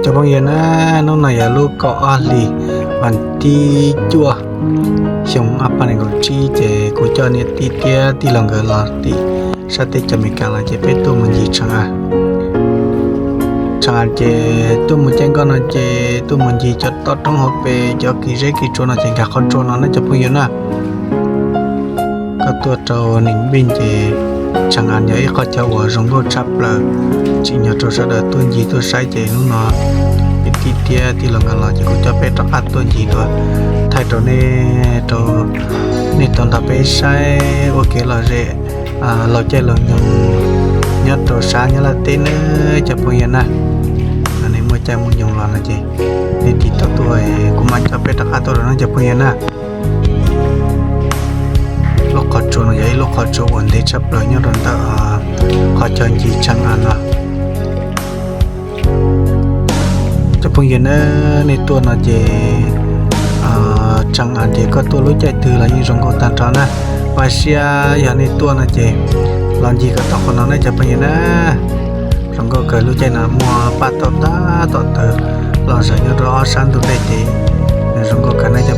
Cov phooj ywg na, hnub no yog lub kaum ob hlis vas thib cuaj xyoo ob phav nees nkaum tsib ces kuv coj niam tij thiab tij laug nkawd los tim sab teb chaws Amelikas los ces peb tuaj mus ncig Tsheej Av. Tsheej Av ces tuaj mus caij nkoj no ces tuaj mus ncig cov toj roob hauv pes cov kis zeb kis tsua no ces nkag qhov tsua no na cov phooj ywg na. Koj tuaj rau Ninh Bình ces Tsheej Av yog ib qhov chaw uas zoo nkauj tshaj plaws, tsim nyog rau sawv daws tuaj ncig tuaj saib ces hnub no niam tij thiab tij laug nkawd los ces kuv coj peb rov qab tuaj ncig dua, thaij rau nej, rau nej tau nrog peb saib ua kev lom zem laug caij laug nyoog nyob rau sab Nyab Laj teb nawb cov phooj ywg na. Nej muaj caij muaj nyoog los no ces nej tiv tauj tuaj kuv mam coj peb rov qab tuaj rau no cov phooj ywg na. Lub qhov tsua no yog ib lub qhov tsua uas ntev tshaj plaws nyob rau ntawm qhov chaw ncig Tsheej Av no. Cov phooj ywg na, nej tuaj no ces Tsheej Av ces koj tuaj lub caij twg los yeej zoo nkauj tag nrho na. Vam siab yog nej tuaj no ces los ncig kom tau qhov no na cov phooj ywg na. Zoo nkauj kawg, lub caij no muaj paj tauj tab tom tawm los zaum nyob rau ob sab ntug dej ces nws zoo nkauj kawg na cov